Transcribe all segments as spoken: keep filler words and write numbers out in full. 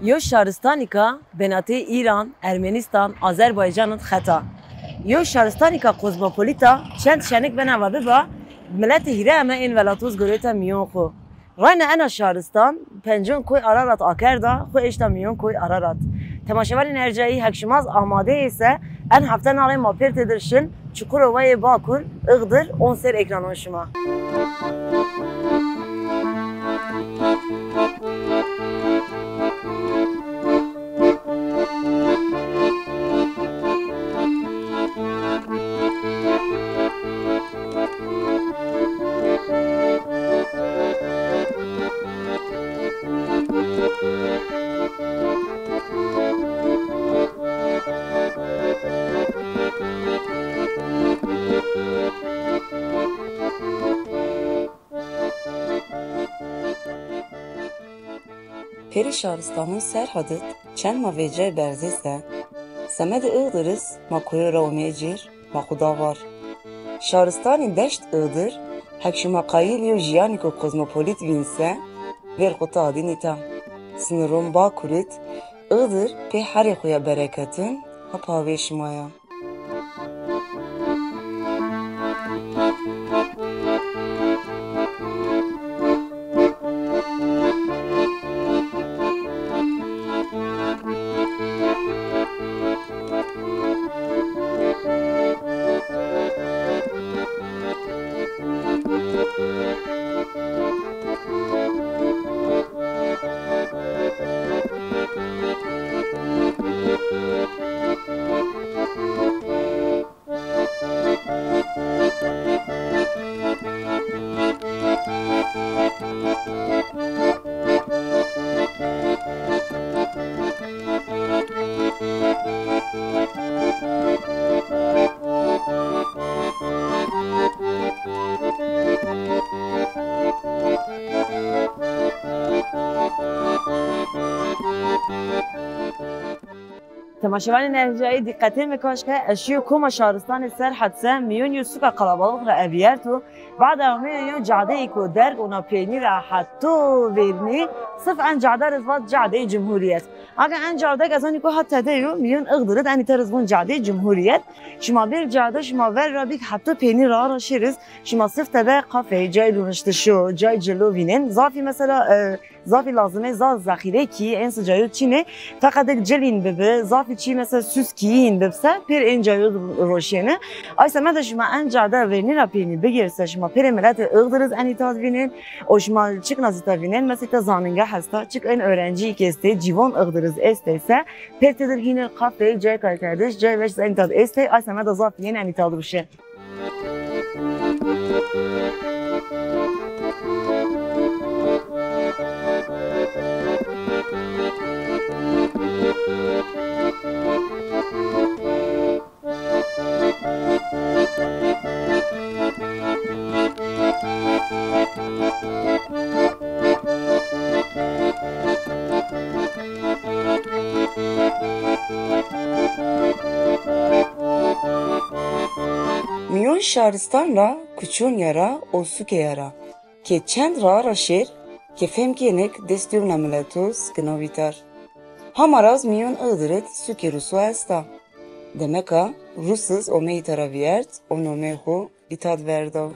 Yo şaristanîka benatê Îran, Ermenîstan, Azerbaycan id xeta. Yo şaristanîka kozmopolita çend şenik bena ve biba, miletê hîre eme ên velatoz girewta mîyon xwu. Rayna ena şaristan, pencon koy Ararat akerda, xwu eşta mîyon koy Ararat. Temaşevanên ercayî, hek şima z amade êse, en hefte na rey ma pêr têdir şin, Çukurovayê Bakur, Iğdır, on ser ekranon şima. Pêrê şaristanun Serhad id çend ma vecîyay berzê se, semedê Iğdır iz ma koyo ra omeyê cêr, ma xwu da var. Şaristanê deşt Iğdır, hek şima qayîl yo jîyanîko kozmopolit vîn se, vêr xwu ta adîn îta. Siniron Bakur id, Iğdır pê herê xwu ya bereketun, ha pawê şima ya. Temaşevanên ercayî, dîqetê mi kaş ke, ez şîyo koma şaristanê Serhad se, mîyon yo suka qalabalix ra evîyerto. Bada omeyo yo cadeyêko derg, ona peynî ra heto vernî, sirf en cade riz vat Cadeyê Cumhuriyet. Aga en cade ke ez anîko ha tede yo, mîyon Iğdır id, enî te riz von Cadeyê Cumhuriyet. Şima bêr cade, şima ver ra bîk heto peynî ra ra şêriz, şima sirf tede kafey, cayê loniştişo, cayê cilo vînên. Zafî mesela, e, Zafî lazimê, zaf zexîrê kî, ên sicayo çin ê. Feqet ek cilîn bibi, zafî çî mesela süs kîyîn bibse, pêr ên cayo roşîyêne. Ay semeda şima en cade vernî ra peynî bigêr se, şima pêrê miletê Iğdır iz enî ta vînên, o şima çik nazî ta vînên, mesela îta zanîngeh esta, çik ên öğrencî kî estê, cîvon Iğdır iz estê se, pêr têdir hînê kafey, cayê kaykerdiş, cayê weş iz enî ta estê, ay semeda zaf vînên enî ta ruşê. Mîyon şaristan ra, kuçon ya ra û sukê ya ra ke çend raa ra şêr ke fem kênêk dest yewna mileto z gina vîtar. Hama ra z mîyon Iğdır id sukê Rusu esta. Demeka Rus iz omey îta ra vîyert û nomeyê xwu îta d verda.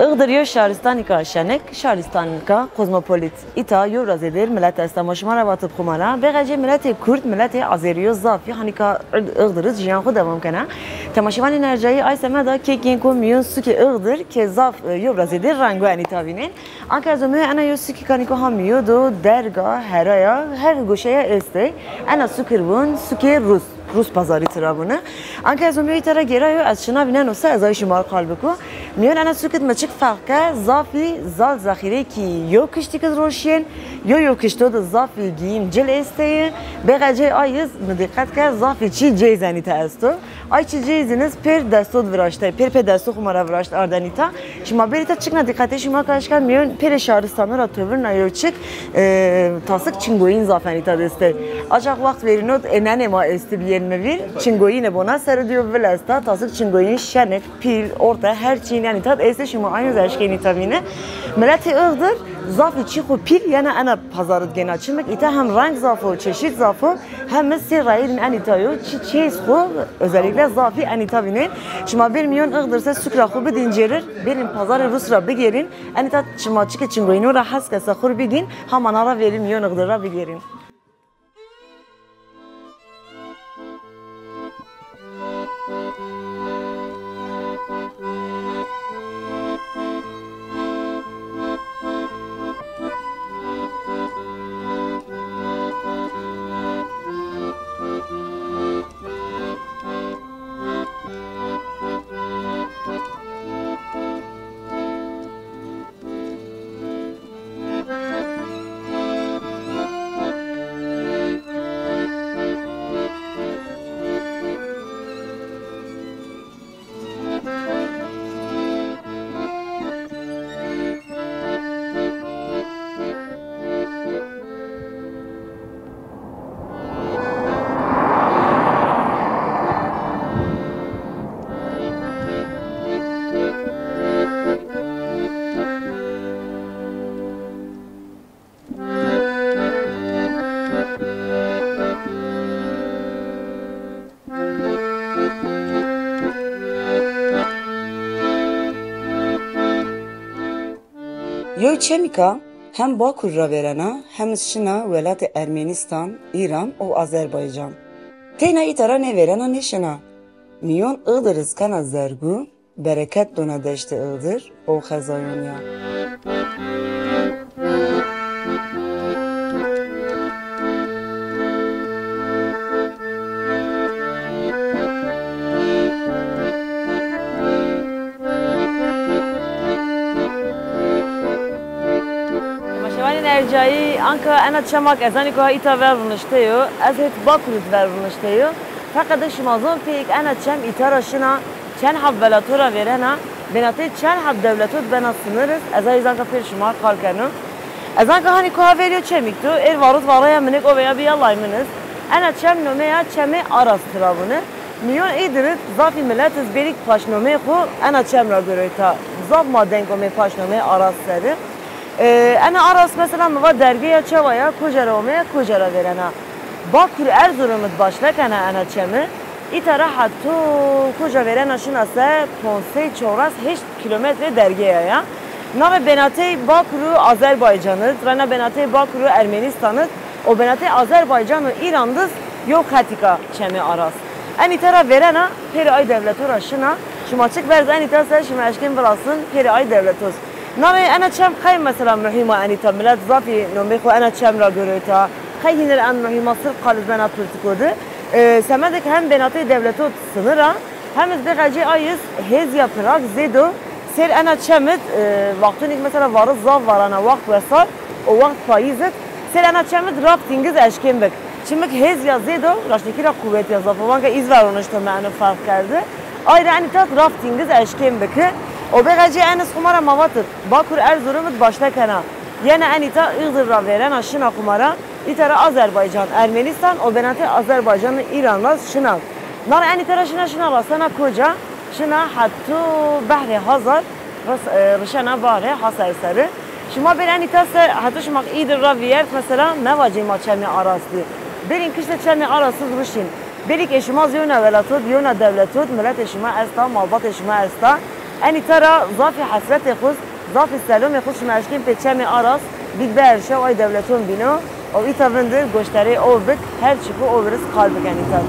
Iğdır yo şaristanîka şenik, şaristanîka kozmopolit. Îta yo ra zêdêr milet esta. Ma şima ra vatib xwu ma ra. Bêxecê miletê Kurd, miletê Azerî yo zafî hanîka Iğdır id jiyan xwu dewam kena. Temaşevanên ercayî, ay semeda kekên ku mîyon sukê Iğdır ke zaf, e, yo ra zêdêr rengo enî ta vînên. Anka ez omeyê ena yo sukî kanîko ha mîyo do, derga, heraya, her goşeya estê. Ena sukir vûn, sukê Rus. Rus pazarî tira vûne. Anka ez omeyî tera gêrayo, ez şina vîneno se ez ay şima qal biko. Mîyon ena sukit mi çik ferq ke, zafî zal zexîrêkî yo kiştî kid roşîyên, yo yo kişto de zafî giyîm cil êsteyî. Bêxecey ay iz mi dîqet ke zafî çî cêyz enîta esto. Ay çî cêyzîn iz pêr destod viraştay, pêr pê desto xwu ma ra viraşt ardenîta. Şima bêrîta çikna dîqetê şima kaşka mîyon pêrê şaristano ra tovirna yo çik, e, tasik çingoyîn zaf enîta destê. Ancak wext verînot, e, nenê ma esti biyên mi vîr, çingoyîne bona sero diyo vil esta, tasik çingoyîn şenik, pîl, orte, her çîn enîta estê, şima ayno zî eşkên îta vîne. Miletê Ixdir zafî çî xwu pîl yena ena pazar id gêna. Çimik îta hem reng zaf o, çeşît zaf o, hem iz sê rayîrîn enîta yo, çî çêyz xwu özellikle zafî enîta vînên. Şima bêr mîyon Ixdir se sukra xwu bidîn cêrir, bêrîn pazarê Rus ra bigêrîn. Enîta şima çikê çingoyîno ra hes ke se xwu rê bigîn, hama na ra verî mîyon Ixdir ra bigêrîn. Yo çemîka hem Bakur ra vêrena, hem iz şina welatê Ermênîstan, Îran û Azerbaycan. Teyna îta ra nêvêrena nêşina. Mîyon Ixdir iz kena zergû, bereket dona deştê Ixdir û xezayon ya. Temaşevanên ercayî, anka ena çema ke ez anî ku ha îta ver rûnişte yo, ez hêt Bakur id ver rûnişte yo. Feqet şima zon pêyik ena çem îta ra şina çend heb welato ra vêrena, bênatê çend heb dewleto de bena sinir iz, ez ay zanka pêr şima qal keno. Ez anka hanî ku ha ver yo çemîk do, êr varot varaya minik o veya biya lay min iz. Ena çem nomeya Çemê Aras tira vûne. Mîyon Îdir id zafî milet iz bêrîk paşnomeyê xwu ena çem ra giroyta. Zaf ma deng omê paşnomeyê Aras seri. E, ena Aras mesela mi va dergeya çewa ya, koja ra omeya, koja ra vêrena. Bakur Erzurum id başle kena ena çemi. Îta ra heto koja vêrena şina se ponc sey çewres heşt kîlometre dergeya ya. Na re bênatey Bakur û Azerbaycan id, rena bênatey Bakur û Ermênîstan id û bênatey Azerbaycan û Îran diz yo xetîka Çemê Aras. Enîta ra vêrena, pêrê ay dewleto ra şina. Şima çik berz enîta ser şima eşkên virasin pêrê ay dewleto iz. Na re ena çem qey mesela muhîm a enîta, milet zafî nomê xwu ena çem ra giroyta. Qey hînir en muhîm a sirf qal iz bena politiko de. E, semedek hem bênatey dewleto sinir a, hem iz bêxecê ay iz hêzya pirak zêd o. Sêr ena çem id, e, wextonî ke mesela varis zaf varana, wext wesar û wext payîz id, sêr ena çem id rafting iz eşkên bik. Çimik hêzya zêd o, raştekî ra quwetîya zaf o. Vanka îz ver rûnişto mi eno ferq kerdi. Ay ra enîta rafting iz eşkên biki. O bêxecê en iz xwu ma ra ma vatid, Bakur Erzurum id başle kena. Yena enîta Îxdir ra vêrena şina xwu ma ra. Îta ra Azerbaycan, Ermênîstan û bênatê Azerbaycan û Îran ra şina. Na ra enîta ra şina, şina rasena koja? Şina heto behrê Hazar, ris-, e, rişena bahrê Haser seri. Şima bêr enîta se, heto şima Îdir ra vîyert mesela, mevacê ma Çemê Aras dî. Bêrîn kiştê Çemê Aras id rişîn. Bêrîk ê şima zî yewna welato d, yewna dewleto d, miletê şima esta, malbatê şima esta. Enîta ra zafî hesretê xwu, zafî selomê xwu şima eşkên pê Çemê Aras bik, bierşe û ay dewleton bîno û îta vindir goştarê o bik, her çik o viriz qal bik enîta.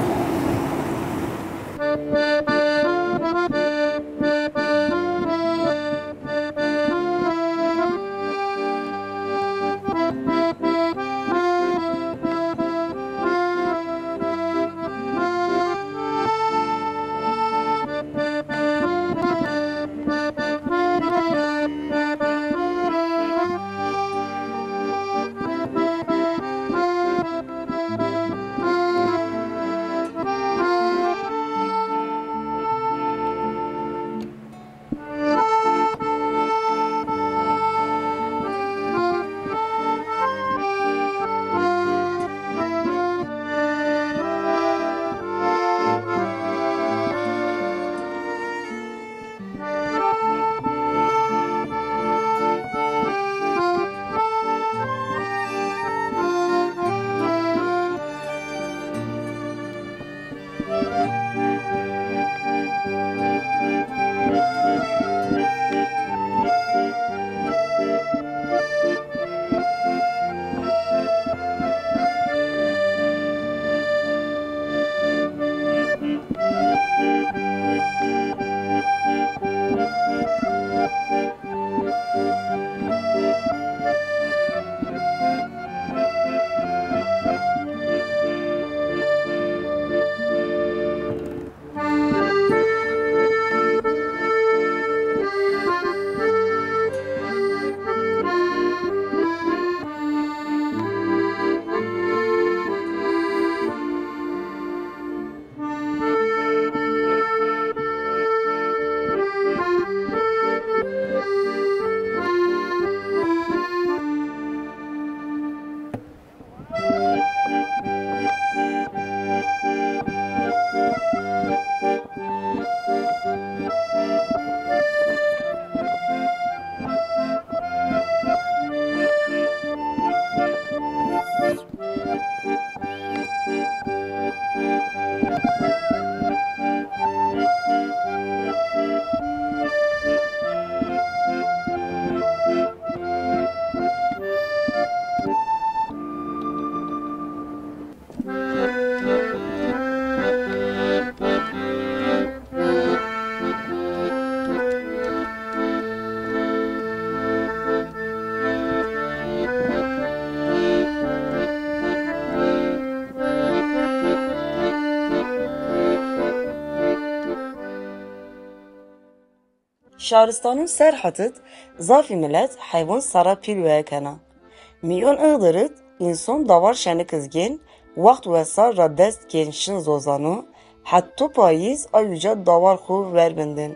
Şaristanun Serhat id zafî milet heywan sera pîl weye kena. Mîyon Iğdır id înson dawar şenik iz gên, waxt wesar ra dest gên şin zozanu, hetto payîz ay uca dawar xu ver bindên.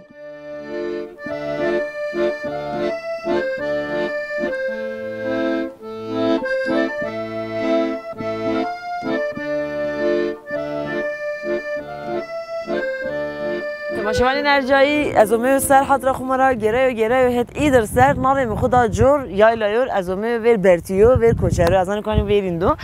Temaşevanên ercayî, ez omeyo Serhat ra, xuma ra gêreyo gêreyo het Îdir ser, navê mi xu da cor, yayla yor, ez omeyo vêr Bertîyo, vêr Koçero, ez zanî kanî vêrîn do.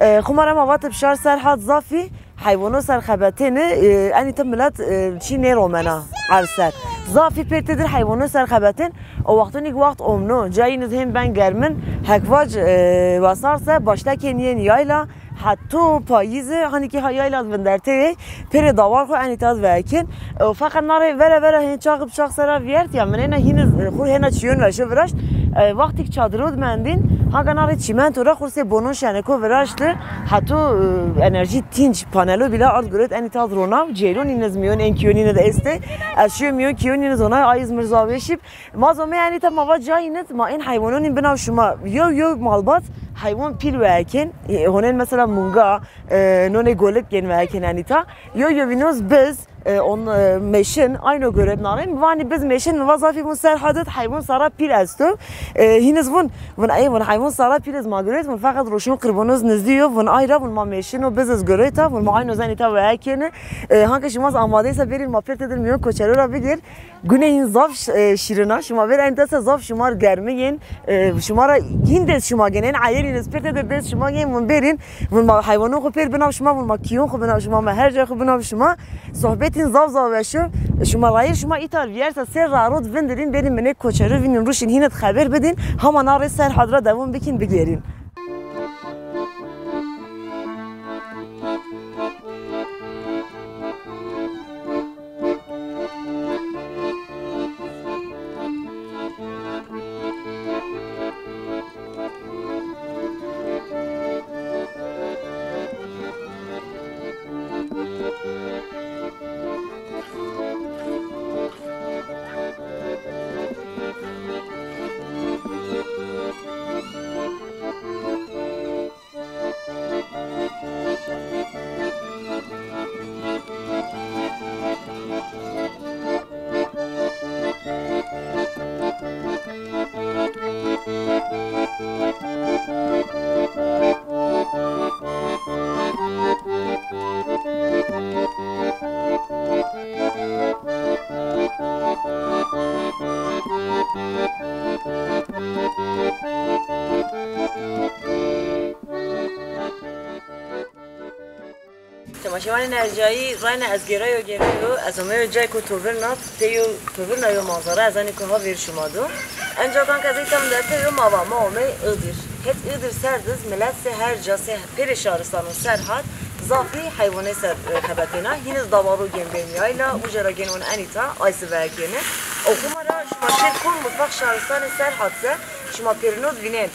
E, xuma ra ma vatib şar Serhat zafî heywono ser xebetêne, e, enî ti milet, e, çî nêromena erd ser. Zafî pêr têdir heywono ser xebetên, o wextonî ki waxt omno, cayîn iz hên ben germin, hek vac, e, wesar se, baştekên yên yayla, hetto payîze, hanî ki ha yayla vindertê yê, pêrê dawar xwu enî ta id vehekên. E, feqet na rê vera vera hên çax bi çax sera vîyert ya, minêna hîn iz, e, xwu hêna çîyon veşo viraşt. E, wextî ki çadiro di mendîn, hanka na rê çîmento ra xwu sê bonon şeneko viraşti. Heto, e, enerjî tînc panelo bîle ard guret enî ta id ronaw. Ceyron hîn iz mîyon ên kîyon hîn id estê. Ez şiyo mîyon kîyon hîn iz onay, ay iz mi rza weşîb. Ma zomê enî ta ma va cayîn id, ma ên heywanonîn binaw şima. Yew yew malbat heywan pîl vehekên. E, honên mesela munga, e, nonê golik gên vehekên enî ta. Yew yewîn iz biz, e, on, e, mêşin, ayno guret na rê. Mi va enî biz mêşin, mi va zafî vun Serhat id heywan sera pîl esto. E, hîn iz vun, vun ey, vun heywan sera pîl iz ma guret, vun feqet roşon qirbono iz nizdî yo, vun ay ra, vun ma mêşin o, biz iz guret a, vun ma ayno iz enî ta vehekêne. E, hanka şima iz amadeysa bêrîn ma pêr têdir mîyon Koçero ra bigêr. Gunê hîn zaf ş-, e, şîrin a. Şima vêr enî ta se zaf şima rê germi yên, e, şima ra hîn dest şima gên. Ên eyerîn iz pêr têdir dest şima gên, vun bêrîn, vun ma heywanon xwu pêr binaw şima, vun ma kîyon xwu binaw şima, ma her cay xwu binaw şima. Sohbetîn zaf zaf weş o. Şima rayîr şima îta id vîyersa sê raro di vindirîn, bêrîn binê Koçero vînîn, ruşîn hîn id xebêr bidîn. Hama na rê Serhat ra dewam bikîn, bigêrîn. Temaşevanên ercayî, rayna ez gêreyo gêreyo, ez omeyo cayko tovirna, pê yo tovirna yo manzara, ez zanî ku ha vêr şima do. Enca kan ke ez îta mi dertê yo ma va, ma omey Iğdır. Het Iğdır ser di z milet sê her ca sê pêrê şaristan û Serhat zafî heywanê ser, e, xebetêna. Hîn iz dawaro gên bên yayla, uca ra gên on enîta, ay si vehekêne. O xuma ra şima şêr kon mutfaq şaristanê Serhat se, şima pêrino di vînên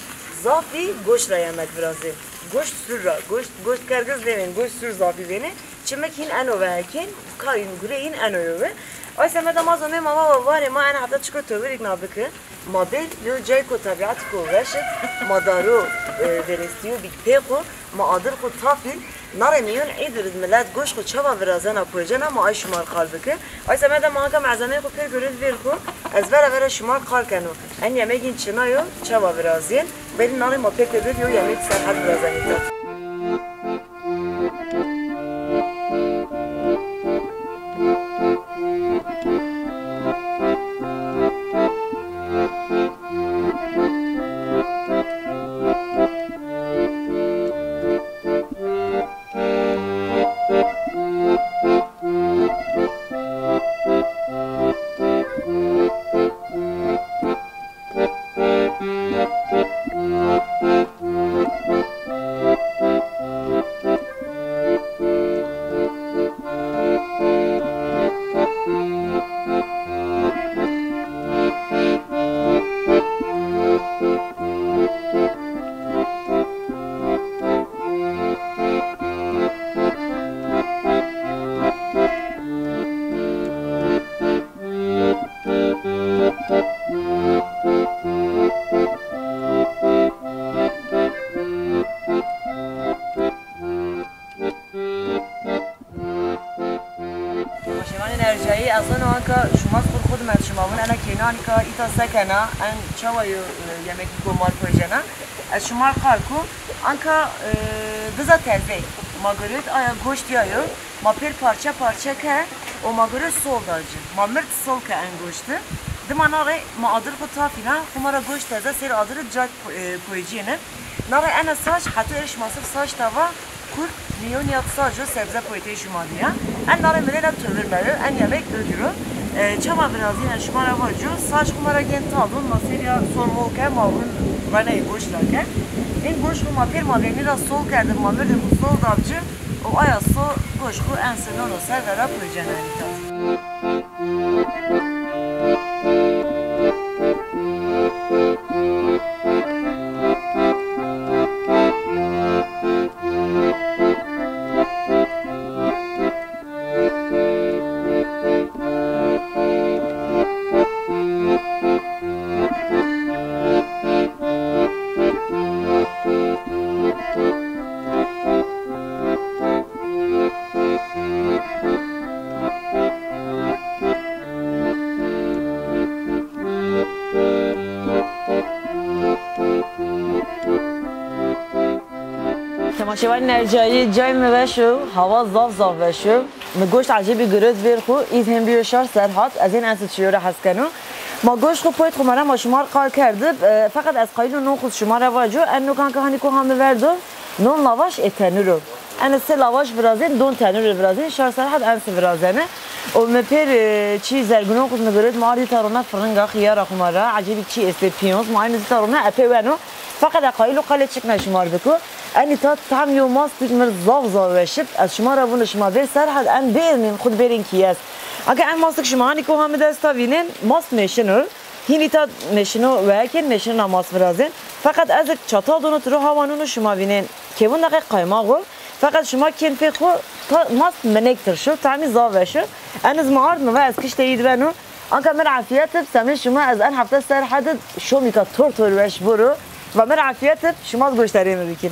zafî goşt ra yemek virazên. Goşt sûr ra, goşt, goşt kergiz nêvên, goşt sûr zafî vênê. Çimik hîn eno vehekên, kayîn gureyîn eno yo ve. Ay semeda ma zomê ma va, warê ma ena hefta çiko tovirîk na biki. Ma bêr yo cayko tebîatiko weş id, ma daro, e, verestîyo bîk pê xwu, ma adir xwu tafîn. Na rê mîyon Îdir id milet goşt xwu çawa virazena, kocena, ma ay şima rê qal biki. Ay semeda ma anka malzemeyê xwu pêr guret vêr xwu, ez vera vera şima rê qal keno. En yemegîn çina yo, çawa virazîyên? Belî nanê ma pê têbir yo yemeg Serhat virazenî ta. Seno anka şima xur xud mend, şima vun ena kêna anika îta sekena, en çawa yo, e, yemekî go mar pojena. Ez şima qal ku anka, e, diza tezey. Ma görüt aya goşt ya yo, ma pêr parçe parçe ke û ma görüt sol da ci. Ma mird sol ke en goşti. Dima na rey ma adir xu tafîna, xu ma ra goşt teze sêr adir ca, e, koycîyene. Na rey ena saç, heto êr şima sif saç tava, Kur mîyonîya sac û sebze poytê şima dîya. En nare milêna tövir meyo, en yemek ögiro. E, çama virazîna şima ra vaco, sac xu ma ra gên tadon, ma serîya sol mol ke, ma vun reneyê goşt ra ke. În goşt xu ma pêr ma vernî ra sol kerdin, ma mirdê xu sol dab ci, û aya so goşt xu en sinono ser vera pojena enî tad. Temaşevanên ercayî, cayê mi weş o, hawa zaf zaf weş o. Mi goşt ecêbî girot vêr xwu, îz hên bîyo şar Serhat, ez hên ensi çiyo ra hes keno. Ma goşt xwu poyt xwu mera ma şima r qal kerdib, e, feqet ez qayîl o non xwu şima ra vaco, en nokan ke hanî ko ha mi verdo, non lavaş ê tenûr o. Ene sê lavaş virazên, don tenûrê virazên, şar Serhat ensi virazene. Û mi pêr, e, çî zergunon xwu mi girot, ma ardî ta rona firinga, xiyara xwu ma ra, ecêbî çî estê pîyonz, ma aynî zî ta rona epê weno. Feqet ez qayîl o qalê çik ne şima r biko. Enî ta tam yo mastîk mir zaf zaf weşib. Ez şima ra vuno şima bêr Serhat, en bêrnîn, xwu d bêrên kîyes. Ake en mastik şima hanî ko ha mi desta vînên, mast mêşin o. Hînî ta mêşino weyekên, mêşinina mast virazên. Feqet ez ik çatal dono tiro hawa nuno şima vînên. Kêvun deqe qaymaq o. Feqet şima kên pê xwu ta mast minek tirşo, tamî zaf weş o. Eniz mi ard mi va ez kiştê îd beno. Anka mir afiyet ib, semê şima ez en hefte Serhat id şomîka tor tor weş boro. Va mir afiyet ib, şima goştarê mi bikîn.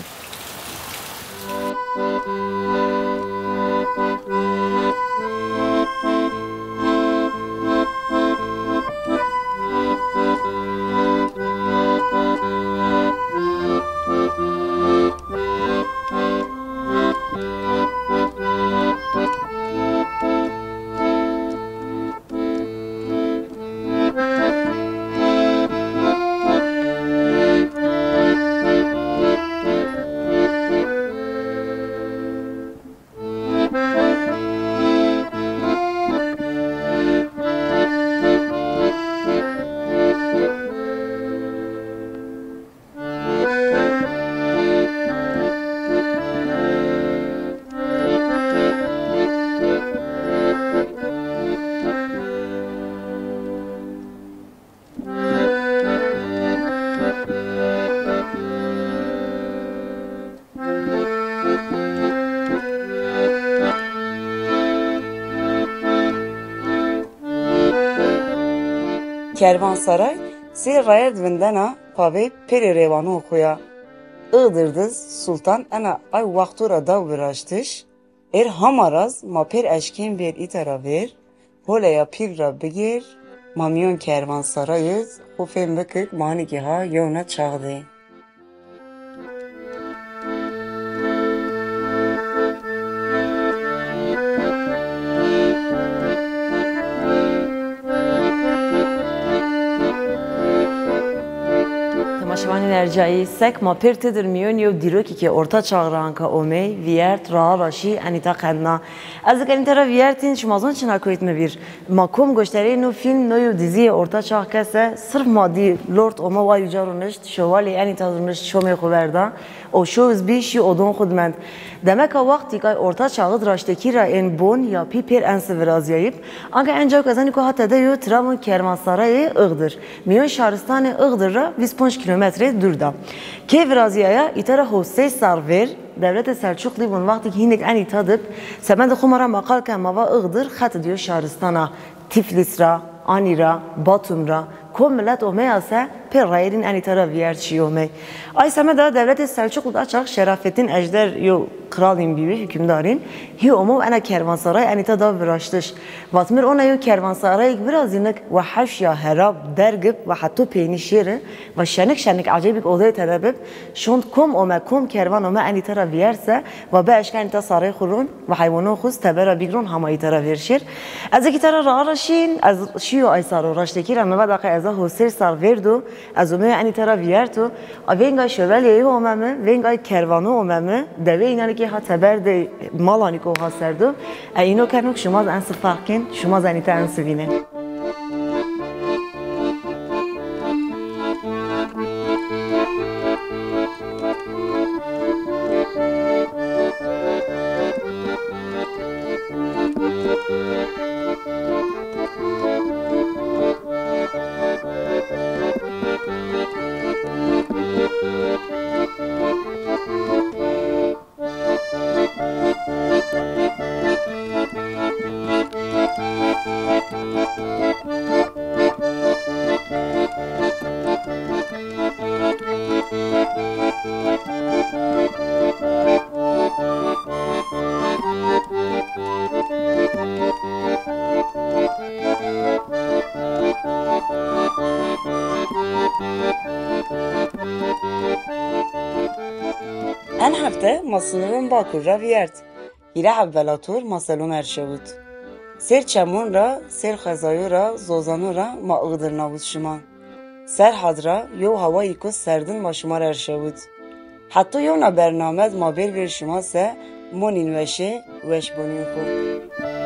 Kervansaray sê rayerd vindena pavê pêrê rêwanon xo ya. Iğdır di Sultan ena ay wexto ra daw viraştiş. Êr hama raz ma pêr eşkên bêr îta ra vêr, holeya pîl ra bigêr, ma mîyon kervansaray iz, xwu fêm bikik ma hanîkî ha yewna çax dê. Temaşevanên ercayî, sek ma pêr têdir mîyon yew dîrokî ke orta çax ra anka omey, vîyert, raha ra şî, enî ta qedna. Ez ik enî ta ra vîyertîn, şima zon çina kewt mi vîr? Ma kom goştareyê no fîlm, no yew dizîyê orta çax ke se, sirf ma dî lort ome wa uca ronişt, şewalê enî ta ronişt, şomê xwu verda. O şowiz bî şî odon xwu di mend. Demeka wextîk ay orta çaxid raştekî ra ên bon ya pî pêr ensi virazîyayîb. Anka en caw ke ez enî ko ha tede yo tira vun Kervansarayê Iğdır. Mîyon şaristanê Iğdır ra vîst ponc kîlometre dûr da. Kê virazîyaya îta ra hewt sey serr vêr, dewletê Selçuqlî vun wextîk hînik enî ta dib, semedê xwu ma ra ma qal ke ma va Iğdır xet id yo şaristana. Tiflis ra, Ani ra, Batum ra, Kom milet omeya se pê rayîrîn enî tera vîyert şî omey. Ay semeda dewletê Selçuklu da çax Şerafettin Ejder yo qralîn bîbî, hukimdarîn, hî omo ena kervansaray enî ta da viraştiş. Vatmir ona yo kervansarayêk virazînik ve hewş ya herab dergib ve hetto peynî şêri ve şenik şenik ecêbîk odeyê tede bib. Şond kom ome, kom kervan ome enî tera vîyert se ve bi eşkenî ta sarey xu ron ve heywanon xu tebera bîgron hama î tera vêr şêr. Ez eki tera ra ara şîn, ez şîyo ay saro raştekî ra mi veda qe eza ho sêr sar vêrdo, ez omeyo enî tera vîyerto. A vêngay şevelîyeyî ome mi, vêngay kervano ome mi, dewê înanî ki ha teber de malanî ko ha serdo. E îno keno ki şima z ensi ferq kên, şima z enî te ensi vînê. En hefte ma sınırın Bakur ra viyert. Hîrê heb velator ma selon erşewit. Sêr çemon ra, sêr xezayo ra, zozano ra ma Iğdır nawit şima. Serhad ra yo hawayîko serdin ma şima ra erşewit. Heto yewna bernamed ma bêr vêr şima se, monîn weşê, weş bonîn xwu.